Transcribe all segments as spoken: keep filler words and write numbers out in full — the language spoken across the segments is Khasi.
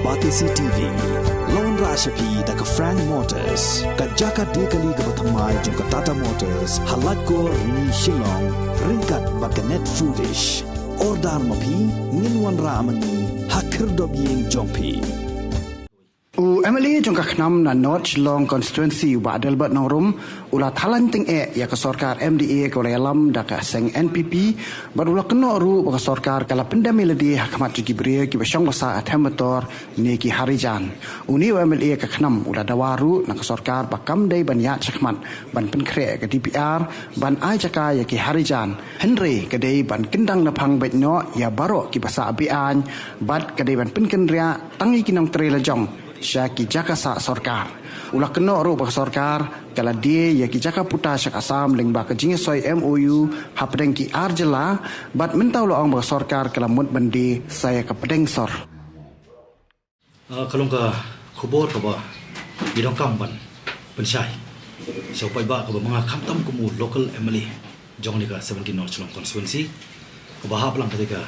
Batesi T V la wanrah sha phi da ka Frank Motors, ka jaka die kali kaba thymmai jong ka Tata Motors, ha Laitkor, Rni, Shillong, ryngkat bad ka Net Foodish. Order ma phi, ngin wanrah ma ngi ha khyrdop ïing jong phi. U M L A jong ka KHNAM na North Shillong Constituency, u Bah Adelbert Nongrum, u la thalan tyngeh ïa ka sorkar M D A kaba la ïalam da ka seng N P P, bad u la kynnoh ruh ba ka sorkar ka la pyndem ïa lade ha khmat jong ki briew kiba shong ba sah ha Them Metor ne ki Harijan. Une u M L A ka KHNAM u la dawa ruh na ka sorkar ba kam dei ban ïaid shakhmat ban pynkhreh ka D P R ban ai jaka ïa ki Harijan, hynrei ka dei ban kyndang naphang beit noh ïa baroh kiba sah be-aiñ, bad ka dei ban pynkynriah tang ïa ki nongtrei lajong sha ki jaka sah sorkar. U la kynnoh ruh ba ka sorkar ka la die ïa ki jaka puta sha ka Assam lyngba ka jingïasoi M O U hapdeng ki ar jylla, bad mynta u la ong ba ka sorkar ka la mut ban die sa ïa ka pdeng sor. Ah, ka long ka khubor kaba ngi donkam ban pynshai sha u paidbah kaba ma nga khamtam kum u local M L A jong kane ka seventeen North Shillong Constituency, kaba hap lang kata ka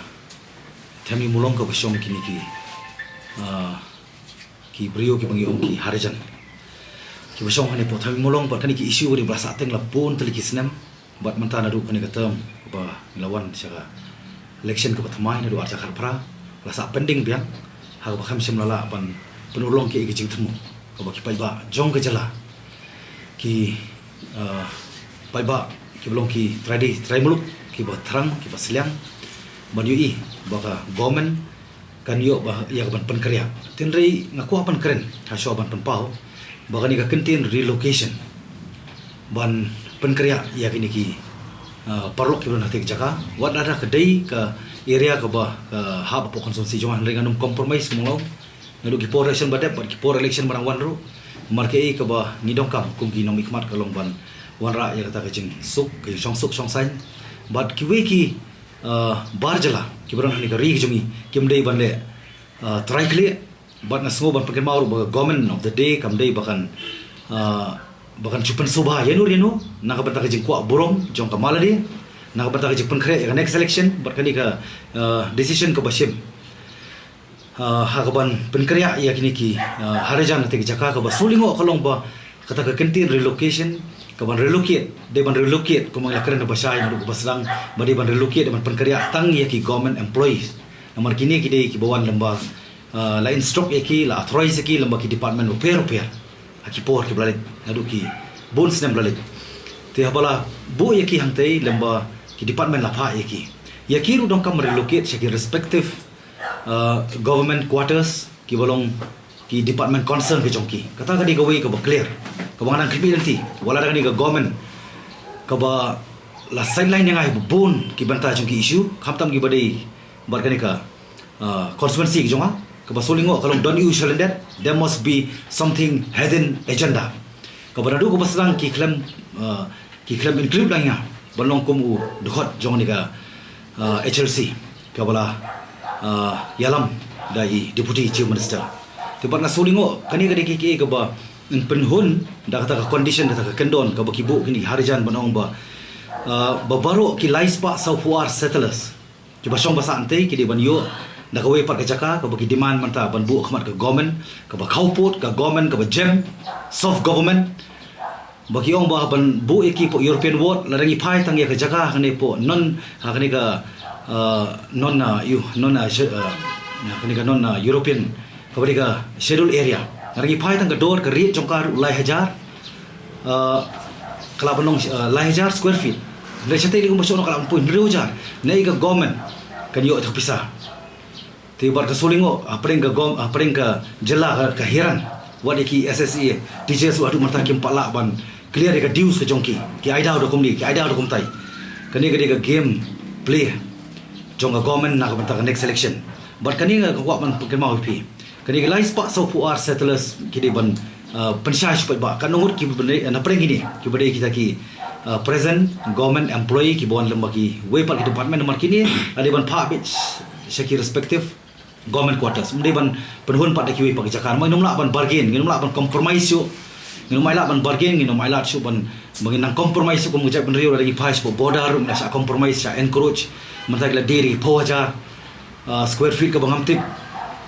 Themimulong kaba shong kine ki, ah, ki briew kiba ngi ong ki Harijan, kiba shong hangne hapoh Themimulong. Bad kane ki issue kaba la sahteng la bun tylli ki snem, bad mynta naduh kane ka term kaba ngi la wan sha ka election kaba thymmai naduh ar hajar khatphra, la sah pending biang, ha kaba khlem shym la lah ban pynurlong kaei ka jingthmu kaba ki paidbah jong ka jylla, ki, ah, paidbah kiba long ki trai dei trai muluk, kiba thrang, kiba sliang, ban ïohi ba ka government kan ïoh ba ïa ka ban pynkhreh. Hynrei nga kwah ban kren ha shuwa ban pynpaw ba kane ka kyntien relocation, ban pynkhreh ïa kine ki, ah, paralok kiba don ha kata ka jaka, wat lada ka dei ka area kaba, ah, hap hapoh constituency jong nga, hynrei ngan ym compromise kumno. Naduh ki por election ba dep bad ki por election ba dang wan ruh, namar kaei kaba ngi donkam kum ki nongmihkhmat ka long ban wanrah ïa kata ka jingsuk, ka jingshongsuk shongsaiñ. Bad kiwei ki, ah, bar jylla kiba don ha kane ka ri ka jong ngi kim dei ban leh, ah, trai khlieh. Bad nga sngew ban pynkynmaw ruh ba ka government of the day kam dei ba kan, ah, ba kan shu pynsngewbha ïano ïano na ka bynta ka jingkwah burom jong ka MLA, na ka bynta ka jingpynkhreh ïa ka next election, bad kane ka, ah, decision kaba shim, ah, ha ka ban pynkhreh ïa kine ki, ah, Harijan na kata ka jaka, kaba shu lyngngoh ka long ba kata ka kyntien relocation, ka ban relocate, dei ban relocate, kumba ngi la kren ha ba shai naduh kaba sdang, ba dei ban relocate, dei ban pynkhreh tang ïa ki government employees. Namar kine ki dei kiba wan lem ba, ah, la instruct ïa ki, la authorize ïa ki lem ba ki department bapher bapher ha ki por kiba la leit, naduh ki bun snem ba la leit. Te haba la buh ïa ki hangtei lem ba ki department la phah ïa ki, ïa ki ruh donkam relocate sha ki respective, ah, government quarters kiba long ki department concern ki jong ki. Kata ka dei kawei kaba clear, kaba nga dang khmih lynti. Wat lada kane ka government kaba la sideline ïa nga ha bun ki bynta jong ki issue, khamtam kiba dei bad kane ka, ah, constituency ki jong nga, kaba shu lyngngoh ka long don issue shalyndet, there must be something hidden agenda. Kaba naduh kaba sdang ki khlem, ah, ki khlem include lang ïa nga ban long kum u dkhot jong kane ka, ah, H L C kaba la, ah, ïalam da i Deputy Chief Minister. Te bad nga shu lyngngoh kane ka dei kaei kaba yn pynhun da kata ka condition, da kata ka kyndon kaba ki buh kine ki Harijan ban ong ba, ah, ba baroh ki lai spah saw phew ar settlers kiba shong ba sah hangtei ki dei ban ïoh da kawei pat ka jaka kaba ki demand mynta ban buh ha khmat ka government, kaba khawpud, ka government kaba jem, soft government. Ba ki ong ba ban buh ïa ki hapoh European ward, lada ngi phai tang ïa ka jaka ha kane hapoh non, ha kane ka, ah, non, ah, ïoh, non, ah, sche-, ah, ha kane ka non, ah, European, kaba dei ka schedule area. Lada ngi phai tang ka dor, ka rate jong ka ruh lai hajar, ah, ka lah ban long, ah, lai hajar square feet. Hynrei shatei lei kumba shu ong ka lah ban poi hynriew hajar. Naei ka government kan ïoh ïa ka pisa. Te bad ka shu lyngngoh, hapdeng ka gov-, hapdeng ka jylla ka, ka hiar. Wat ïa ki S S A teachers ruh haduh mynta kim pat lah ban clear ïa ka dues ka jong ki. Ki ai daw da kumne, ki ai daw da kumtai. Kane ka dei ka game play jong ka government na ka bynta ka next election. Bad kane nga kwah ban pynkynmaw ïa phi. Kane ka lai spah saw phew ar settlers ki dei ban, ah, pynshai sha u paidbah. Katno ngut kiba dei, na pdeng kine, kiba dei kita ki, ah, present government employee kiba wan lem ba kiwei pat ki department, namar kine la dei ban phah beit sha ki respective government quarters. Ym dei ban pynhun pat da kiwei pat ki jaka. Namar ngin ym lah ban bargain, ngin ym lah ban compromise shuh. Ngin ym lah ban bargain, ngin ym lah shuh ban, ba ngin nang compromise shuh kum ka jaitbynriew, lada ngi phai shapoh border ruh ngi la shah compromise, shah encroach. Mynta ki la die da ki phew hajar, ah, square feet kaba ngam tip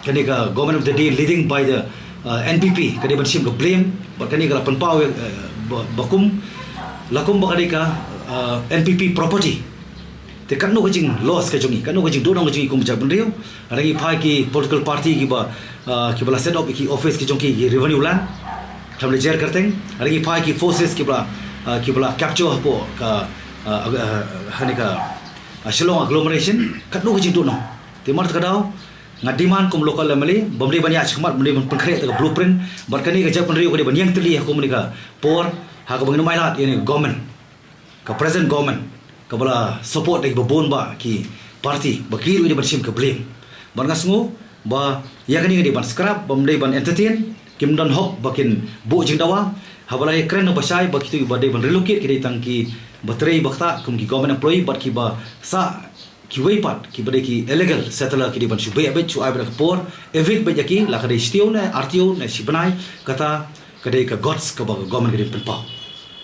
kane ka government of the day leading by the uh, N P P ka dei ban shim ka blame, bad kane ka la pynpaw ïa, uh, ba, ba kum la kum ba kane ka uh, N P P property. Te katno ka jing loss ka jong ngi, katno ka jing dohnud ka jong ngi kum ka jaitbynriew. Hynrei ngi phai ki political party kiba uh, kiba la set up ki office ki jong ki, ki revenue land, kam le jer kyrteng. Hynrei ngi phai ki forces kiba la uh, kiba la capture hapoh ka uh, uh, kane ka uh, Shillong agglomeration, katno ka jing dohnud. Te mar ta ka daw nga demand kum local M L A ba ym dei ban ïaid shakhmat, ba ym dei ban pynkhreh ïa ka blueprint. Bad kane ka jaitbynriew ka dei ban ïeng tylli ha kum kane ka por, ha kaba ngin ym ailad ïa kane ka government, ka present government kaba la support da kiba bun bah ki party, ba ki ruh ki dei ban shim ka blame. Bad nga sngew ba ïa kane ka dei ban scrap, ba ym dei ban entertain. Kim don hok ba kin buh jingdawa. Haba la ïakren na ba shai ba kito kiba dei ban relocate ki dei tang kiba trei ba ktah kum ki government employee, bad kiba sah kiwei pat kiba dei ki illegal settler ki dei ban shu beh beit shu ai beit ha ka por, evict beit ïa ki la ka dei shi taïew ne ar taïew ne shi bnai. Kata ka dei ka guts kaba ka government ka dei ban pynpaw.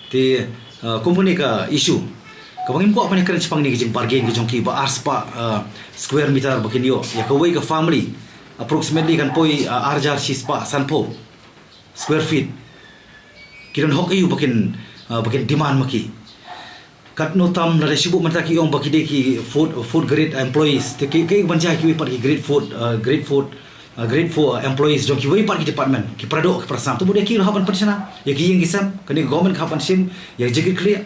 Te uh, kum kane ka issue kaba ngim kwah ban ïakren shaphang kane ka jingbargain ka jong ki ba ar spah uh, square meter ba kin ïoh ïa kawei ka family, approximately kan poi uh, ar hajar shi spah sanphew square feet. Ki don hok aïu ba kin uh, ba kin demand ma ki? Katno tam lada shibun mynta ki ong ba ki dei ki fourth, fourth grade employees. Te ki, ki ban jia kiwei pat ki grade four, uh, grade four, uh, grade four uh, employees jong kiwei pat ki department, ki para doh ki para sam. Te bad ïa ki ruh hap ban pynshna ïa ki ïing ki sem. Kane ka government ka hap ban shim ïa ka jingkitkhlieh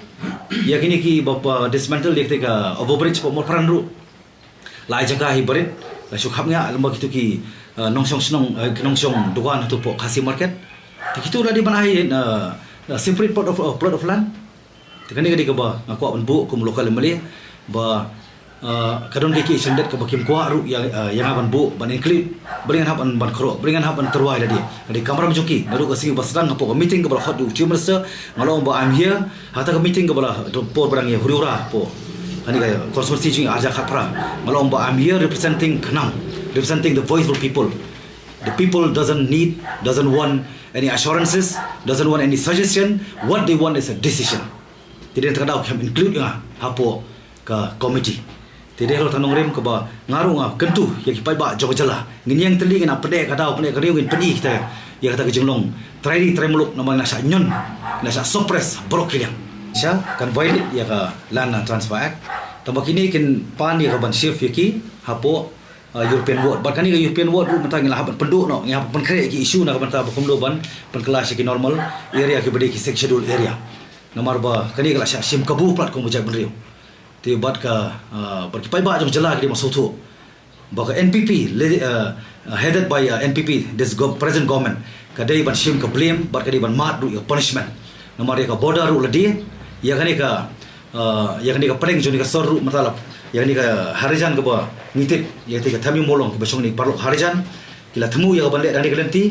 ïa kine kiba, ba dismantle ïa kata ka overbridge hapoh Mawpharan ruh. La ai jaka hi barit, la shu khapngiah lem bad kito ki uh, nongshong shnong, uh, ki nongshong dukan hato hapoh Khasi Market. Te kito la dei ban ai uh, uh, separate plot of, uh, plot of land. Te kane ka dei kaba nga kwah ban buh kum local M L A ba uh, ka don ki ki shandet kaba kim kwah ruh ïa, uh, ïa nga ban buh ban include. Balei ngan hap ban, ban kyrpad, balei ngan hap ban tyrwa ïa lade? Ka dei ka kamram jong ki. Naduh ka sngi ba sdang hapoh ka meeting kaba la khot da u Chief Minister, nga la ong ba I'm here. Hata ka meeting kaba la, por ba dang ïa huri hura hapoh kane ka constituency jong ngi ar hajar khatphra, nga la ong ba I'm here representing Khnam, representing the voice of people. The people doesn't need, doesn't want any assurances, doesn't want any suggestion. What they want is a decision. Te dei na kata ka daw ki hap include ïa nga hapoh ka committee. Te dei halor kata ka nongrim kaba nga ruh nga kyntu ïa ki paidbah jong ka jylla. Ngin ïeng tylli, ngin ap pdeng ka daw pdeng ka riew, ngin pyni kita ïa kata ka jinglong trai ri trai muluk, namar ngi la shah ñion, ngi la shah suppress baroh ki liang. Sha kan violate ïa ka Land Transfer Act. Tangba kine kin pan ïa ka ban shift ïa ki hapoh uh, European Ward. Bad kane ka European Ward ruh mynta ngi la hap ban pynduh noh, ngi hap ban pynkhreh ïa ki issue na ka bynta ba kumno ban pynkylla sha ki normal area kiba dei ki Sixth Schedule area. Namar ba kane ka la shah shim kabu palat kum ka jaitbynriew. Te bad ka uh, bad ki paidbah jong ka jylla ki dei ban sngewthuh ba ka N P P le, uh, uh, headed by uh, N P P, this go, present government, ka dei ban shim ka blame bad ka dei ban mad ruh ïa ka punishment. Namar ïa ka border ruh lade, ïa kane ka uh, ïa kane ka pdeng jong kane ka sor ruh mynta la, ïa kane ka Harijan kaba ngi tip, ïa kane ka Thamiu Mawlong kiba shong kane ka paralok Harijan, ki la thmu ïa ka ban leh da kane ka lynti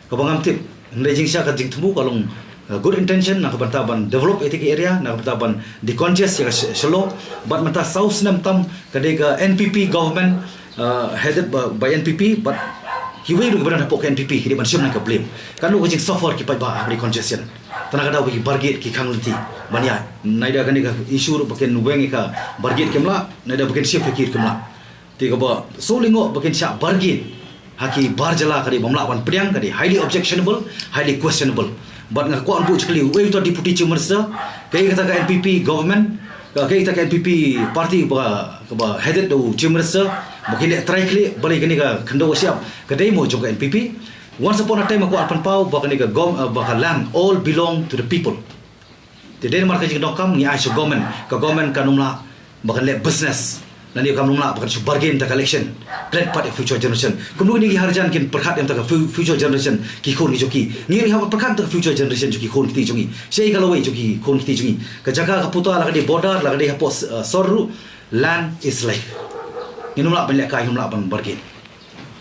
kaba ngam tip. Hynrei jingshisha ka jingthmu ka long uh, good intention na ka bynta ban develop ïa kata ka area, na ka bynta ban decongest ïa ka Sh-, Shillong. Bad mynta saw snem tam ka dei ka N P P government, uh, headed by, by N P P, bad kiwei ruh kiba don hapoh ka N P P ki dei ban shim na ka blame. Katno ka jingsuffer ki paidbah ha ka decongestion. Te na ka daw ba ki bargate ki khang lynti ban ïaid. Naida kane ka issue ruh ba kin weng ïa ka bargate kim lah, naida ba kin shift ïa ki kim lah. Te kaba shu lyngngoh ba kin shah bargate ha ki bar jylla ka dei bym lah ban pdiang, ka dei highly objectionable, highly questionable. Bad nga kwah ban buh jingkylli uei uta Deputy Chief Minister, kaei kata ka N P P government, kaei kata ka N P P party ba, kaba headed da u Chief Minister, ba kin leh trai khlieh, balei kane ka khyndew ka shyiap ka dei mo jong ka N P P. Once upon a time nga kwah pynpaw ba kane ka gov-, ba ka land all belong to the people. Te dei namar ka jingdonkam ngi ai sha government, ka government kan ym lah ba kan leh business, lane kan ym lah ba kan shu bargain da ka election. Klet pat ïa future generation. Kumno kine ki Harijan kin pyrkhat ïa ka fu-, future generation, ki khun ki jong ki? Ngi ruh ngi hap pyrkhat ïa ka future generation jong ki khun kti jong ngi. Shaei ka lawei jong ki khun kti jong ngi? Ka jaka ka puta la ka dei border, la ka dei hapoh, uh, sor ruh, land is life. Ngin ym lah ban lehkai, ngin ym lah ban bargain.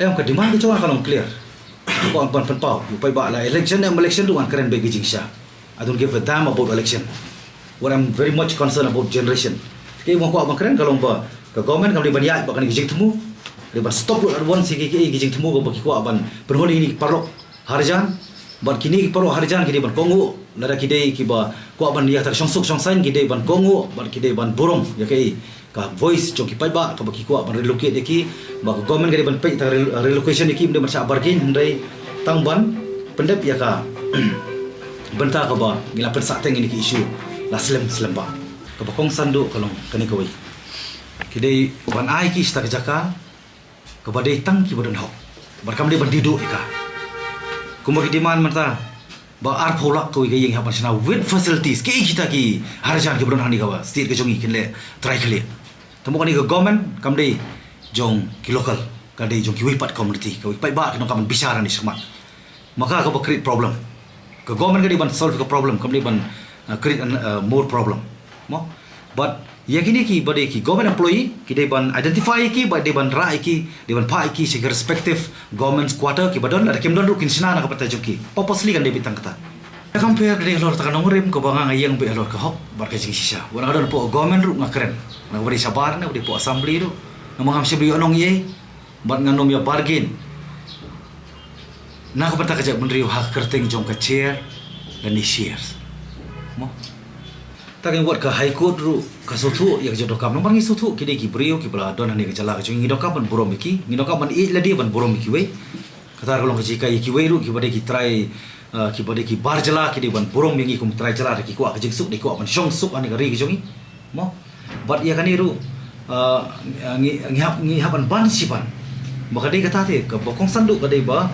Em, ka demand ka jong nga ka long clear. Ka ban pynpaw, u paidbah, la election em election ruh ngan kren beit ka jingshisha. I don't give a damn about election. What I'm very much concerned about generation. Kaei ba nga kwah ban kren ka long ba ka government kam dei ban ïaid bad kane ka jingthmu. Dei ban stop lut at once ïa ki, ki, ki jingthmu kaba ki kwah ban pynhun ïa kine ki paralok Harijan. Bad kine ki paralok Harijan ki dei ban kohnguh, lada ki dei kiba kwah ban ïa kata ka shongsuk shongsaiñ, ki dei ban kohnguh bad ki dei ban burom ïa kaei Ka voice jong ki paidbah kaba ki kwah ban relocate ïa ki, ba ka government ka dei ban peit tang rel-, relocation ïa ki, ym dei ban shah bargain, hynrei tang ban pyndep ïa ka bynta kaba ngi la pynsahteng ïa ki issue la slem slem bha. Kaba kongsan duh ka long kane kawei. Ki dei ban ai ki shata ka jaka kaba dei tang kiba don hok. Bad kam dei ban die duh ïa ka. Kumba ki demand mynta ba arphew lak kawei ka ïing hap ban shna with facilities. Ki kita ki harajan kiba don hangne kaba state ka jong ngi kin leh trai khlieh. Te mo kane ka government kam dei jong ki local, ka dei jong kiwei pat community, kawei pat ba ki nongkam ban bishar hangne shakhmat. Ma ka kaba create problem. Ka government ka dei ban solve ka problem, kam dei ban, uh, create an, uh, more problem. Mo? But ïa kine ki ba dei ki government employee, ki dei ban identify ïa ki, ba dei ban rah ïa ki, dei ban phah ïa ki sha ki respective government quarter kiba don, lada kim don ruh kin shna na ka bynta jong ki. Purposely kan dei beit tang kata. Ka compare ka dei halor ta ka nongrim kaba nga nga ïeng beit halor ka hok bad ka jingshisha. Wat nga don hapoh government ruh nga kren. Nga ba dei shabar, nga ba dei hapoh assembly ruh. Namar ngam shym ïoh nong ïa, bad ngan ym ïa bargain na ka bynta ka jaitbynriew ha ka kyrteng jong ka chair lane shares. Mo? Ta ka wat ka High Court ruh ka sngewthuh ïa ka jingdonkam. Namar ngi sngewthuh ki dei ki briew kiba la don hangne ka jylla ka jong ngi, ngi donkam ban burom ïa ki, ngi donkam ban ïeit lade ban burom ïa kiwei. Kata ka long ka jinghikai ïa kiwei ruh kiba dei ki trai, uh, kiba dei ki bar jylla, ki dei ban burom ïa ngi kum trai jylla, da ki kwah ka jingsuk, da ki kwah ban shong suk hangne ka ri ka jong ngi. Mo? Bad ïa kane ruh, uh, ngi, ngi hap, ngi hap ban ban shi ban. Ba ka dei kata te, kaba kongsan duh ka dei ba,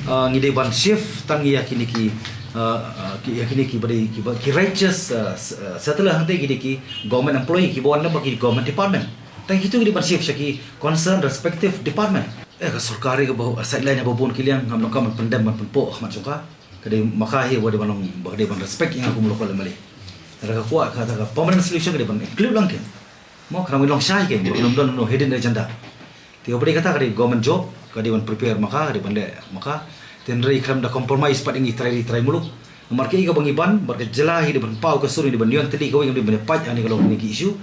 uh, ngi dei ban shift tang ïa kine ki, uh, uh, ki, ïa kine kiba dei kiba, ki righteous, uh, s-, uh, settler hangtei ki dei ki government employee kiba wan lem bad ki government department. Tang kito ki dei ban shift sha ki concerned respective department. Eh, ka sorkar kaba sideline ba bun ki liang, ngam donkam ban pyndem ban pynpoh ha khmat jong ka. Ka dei ma ka hi ba dei ban long, ba dei ban respect ïa nga kum local M L A. Lada ka kwah kata ka permanent solution ka dei ban include lang ki. Mo, khnang ba long shai ki, ba ngam don no hidden agenda. Te ba dei kata ka dei government job, ka dei ban prepare ma ka, ka dei ban leh ma ka. Te hynrei khlem da compromise pat ïa ngi trai ri trai muluk. Namar kaei kaba ngi ban, bad ka jylla hi dei ban paw ka sur, dei ban ïoh tylli, kawei ka dei ban pait hangne ka long kine ki issue.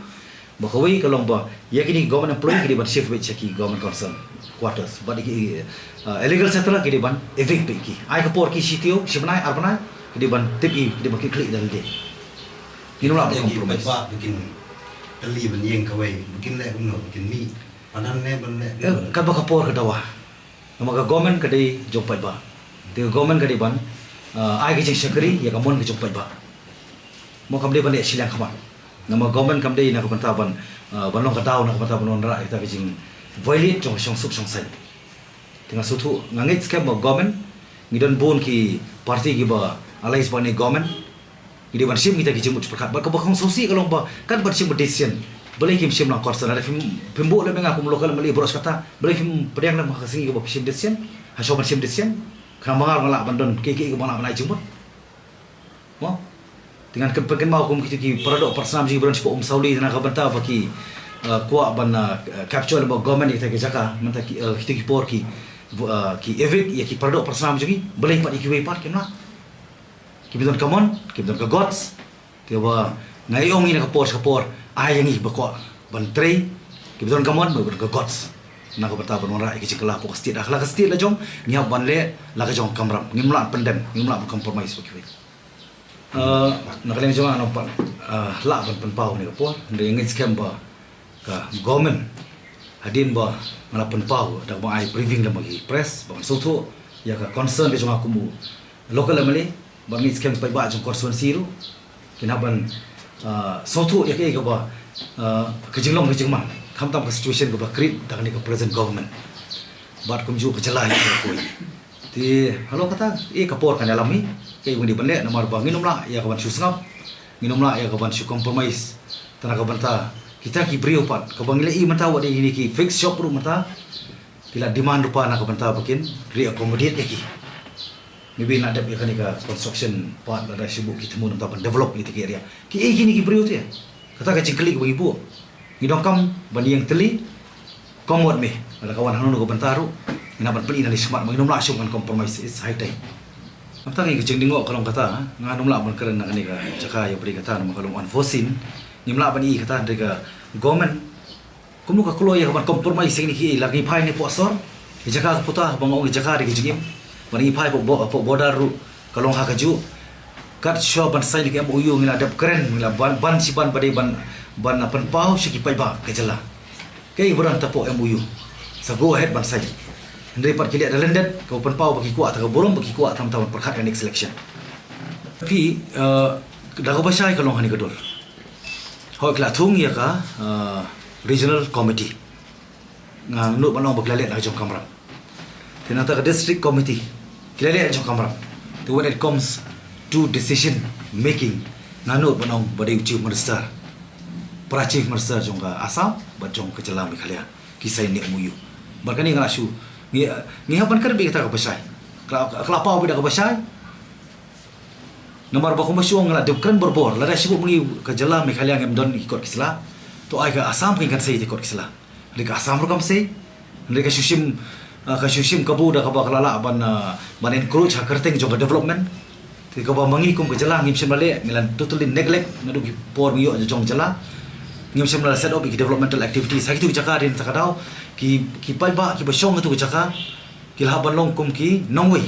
Ba kawei ka long ba ïa kine ki government employee ki dei ban shift beit sha ki government concern quarters. Bad ki, uh, illegal settler ki dei ban evict beit ki. Ai ka por ki shi taïew, shi bnai, ar bnai, ki dei ban tip ïa, ki dei ban kit khlieh da lade. Ngin ym lah ban compromise. Ba kin tylli ban ïeng kawei, ba kin leh kumno, ba kin mih. Padan ne ban leh. Eh, katba ka por ka dawa. Namar ka government ka dei jong paidbah. Te ka government ka dei ban, uh, ai ka jingshakri ïa ka mon ka jong paidbah. Mo, kam dei ban leh shiliang khmat. Namar government kam dei na ka bynta ban, uh, ban long ka daw na ka bynta ban wanrah ïa kita ka jing violate jong ka shongsuk shongsaiñ. Te nga sngewthuh, nga ngeit skhem ba government, ngi don bun ki party kiba alliance bad ne government. Ngi dei ban shim kita ki jingmut pyrkhat. Bad kaba kongsan shisha ka long ba kat ban shim ba decision, balei kim shim lang concern? Lada phim, phim buh lem ïa nga kum local M L A baroh shi katta, balei phim pdiang lem ha ka sngi kaba phim shim decision? Ha shuwa ban shim decision, khnang ba nga ruh nga lah ban don kiei kiei kaba nga lah ban ai jingmut. Mo? Te ngan kyn, pynkynmaw kum kito ki paradoh parsnam jong ngi ba don shapoh Umsawli na ka bynta ba ki, uh, kwah ban, uh, capture lem bad government ïa kita ki jaka, mynta ki, uh, kito ki por ki, uh, ki evict ïa ki paradoh parsnam jong ngi, balei pat ïa kiwei pat kim lah? Kim don ka mon, kim don ka guts. Te ba nga ong ïa ngi na ka por sha ka por, ai ïa ngi ba kwah ban trei kiba don ka mon, ba don ka guts na ka bynta ban wanrah ïa ki jingkylla hapoh ka state. Ha la ka state la jong, ngi hap ban leh la ka jong ka kamram. Ngim lah pyndem, ngim lah ban compromise bad kiwei. Uh, na ka liang jong nga, nga ym pat, uh, lah ban pynpaw ha kane ka por. Hynrei nga ngeit skhem ba ka government, hadien ba nga la pynpaw da kaba ai briefing lem bad ki press, ba ngan sngewthuh ïa ka concern ka jong nga kum u local M L A, bad nga ngeit skhem paidbah jong constituency ruh kin hap ban, ah, sngewthuh ïa kaei kaba, ah, ka jinglong ka jingman, khamtam ka situation kaba create da kane ka present government. Bad kumjuh ka jylla hi ka kawei. Te halor kata, eh, ka por kan ïalam hi, kaei ba ngi dei ban leh, namar ba ngin ym lah ïa ka ban shu sngap, ngin ym lah ïa ka ban shu compromise. Te na ka bynta kita ki briew pat, kaba ngi la ïohi mynta, wat ïa kine ki fix shop ruh mynta ki la demand ruh pat na ka bynta ba kin re-accommodate ïa ki. Maybe na dep ïa kane ka construction part, lada shu buh ki thmu na ka bynta ban develop ïa kita ki area. Kiei kine ki briew te? Kata ka jingkylli kaba ngi buh. Ngi donkam ban ïeng tylli, come what may. Lada ka wan hangno hangno ka bynta ruh, ngin hap ban pyni nangne shakhmat, ngin ym lah shuh ban compromise, it's high time. Nangta ngi, ka jingdih noh ka long kata, ngan ym lah ban kren na kane ka jaka ïa ba dei kata, namar ka long unforeseen. Ngim lah ban ïohi kata, hynrei ka government kumno ka kloi ïa ka ban compromise ïa kine ki, la ngi phai ne hapoh sor, ïa jaka ka puta, ba nga ong ïa jaka dei ka jingim. Ba ngi phai hapoh bo-, hapoh border ruh ka long ha kajuh. Kat shuwa ban sign ïa ka M O U ngi la dep kren, ngi la ban, ban shi ban ba dei ban, ban pynpaw sha ki paidbah ka jylla. Kaei ba don hapoh M O U, sa go ahead ban sign. Hynrei pat ki leh da lyndet, ka pynpaw ba ki kwah kata ka burom, ba ki kwah tam tam ban pyrkhat ïa ka next election. Phi, eh, da kaba shai ka long ha kane ka dur. Hooid, ki la thung ïa ka, eh, regional committee. Nga nud ban ong ba ki la leh na ka jong ka kamram. Te nangta ka district committee, ki la leh na ka jong ka kamram. Te when it comes to decision making, nga nud ban ong ba dei u chief minister, para chief minister jong ka Assam bad jong ka jylla Meghalaya, ki sign ne M O U. Bad kane nga la shu, ngi, ngi hap ban kren beit kata kaba shai. Ka la, ka la paw beit da kaba shai. Namar ba kumba shu ong, nga la dep kren barabor, lada shibun ma ngi ka jylla Meghalaya ngim don ki kot ki sla, to ai ka Assam kan kan sei ïa ki kot ki sla. Hynrei ka Assam ruh kam sei. Hynrei ka shu shim, ah, ka shu shim kabu da kaba ka la lah ban, ah, ban encourage ha ka kyrteng jong ka development. Te kaba ma ngi kum ka jylla ngim shym la leh, ngi la totally neglect naduh ki por ngi ïoh jong ka jylla. Ngim shym la set up ïa ki developmental activities ha kitu ki jaka. Dei na kata ka daw ki, ki paidbah kiba shong ha kitu ki jaka ki la hap ban long kum ki nongwei,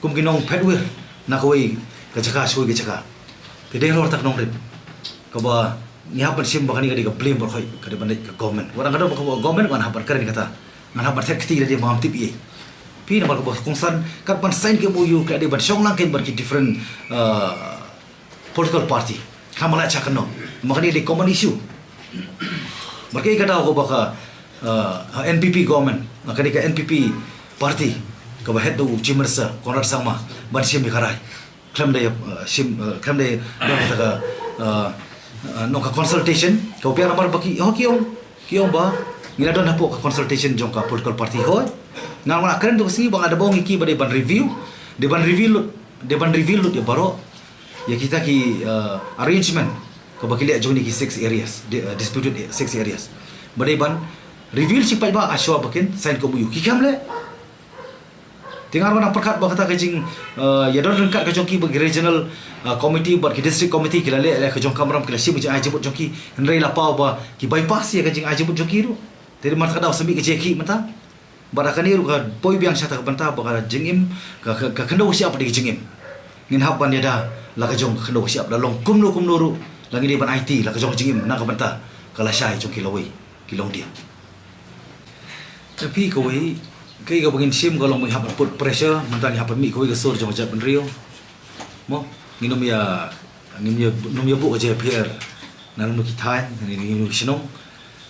kum ki nongphetwir na kawei ka jaka sha kawei ka jaka. Te dei halor kata ka nongrim kaba ngi hap ban shim ba kane ka dei ka blame baroh, ka dei ban leit ka government. Wat ngan kdew ba ka government, ngan hap ban kren kata, ngan hap ban thet kti lada ym tip ei. Phi, namar kaba kongsan, kat ban sign ka M O U ka dei ban shong lang kein bad ki different, uh, political party. Khlem la shah kynnoh. Ma kane dei common issue. Bad kaei ka daw kaba ka, uh, N P P government, uh, kane ka N P P party, kaba head da u Chief Minister Conrad Sangma, ban shim ïa ka rai. Khlem da, uh, shim, uh, khlem da don kata ka, uh, uh, nongka consultation, kaba biang namar ba ki, oh, ki ong, ki ong ba ngi la don hapoh ka consultation jong ka political party, hooid. Nga, nga la kren tu ka sngi ba nga da ong ïa ki ba dei ban review, dei ban review lut, dei ban review lut ïa baroh ïa kita ki, uh, arrangement kaba ki leh jong kine ki six areas, di-, uh, disputed six areas. Ba dei ban review shi paidbah, ah, shuwa ba kin sign ka M O U, ki khlem leh. Te nga ruh nga pyrkhat ba kata ka jing, uh, ïadon ryngkat ka jong ki ba ki regional, uh, committee bad ki district committee, ki la leh, leh ka jong ka kamram, ki la shim ka jingai jingmut jong ki, hynrei la paw ba ki bypass ïa ka jingai jingmut jong ki ruh. Te namar kata ka daw sa mih ka jingkhih mynta. Bad ha kane ruh ka poi biang sha kata ka bynta ba ka jingim, ka, ka, ka khyndew ka shyiap dei ka jingim. Ngin hap ban ïada la ka jong ka khyndew ka shyiap, la long kumno kumno ruh, la ngi dei ban aiti la ka jong ka jingim na ka bynta ka lashai jong ki lawei, ki longdieng. Te phi, kawei, kaei kaba ngin shim ka long ba ngi hap ban put pressure, mynta ngi hap ban mih kawei ka sur jong ka jaitbynriew. Mo, ngin ym ïa, ngin ym ïa, ngin ym ïa buh ka jingïapher na kino kino ki thaiñ, na kino kino ki shnong,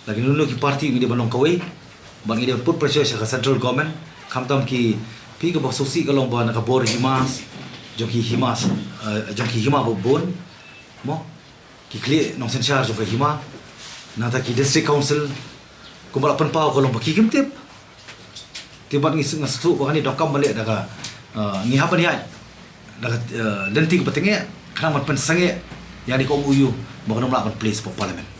la kino kino ki party, ngi dei ban long kawei. Bad ngi dei ban put pressure sha ka central government. Khamtam ki, phi, kaba sngewsih ka long ba na ka bor hima, jong ki hima, eh, jong ki hima ba bun, mo, ki khlieh nongsynshar jong ka hima, nangta ki district council, kumba la pynpaw ka long ba ki kim tip. Te bad ngi sngewthuh ba kane donkam ban leh da ka, uh, ngi hap ban ïaid da ka, uh, lynti kaba tyngeh, khnang ban pynsangeh ïa kane ka M O U ba kan ym lah ban place hapoh parliament.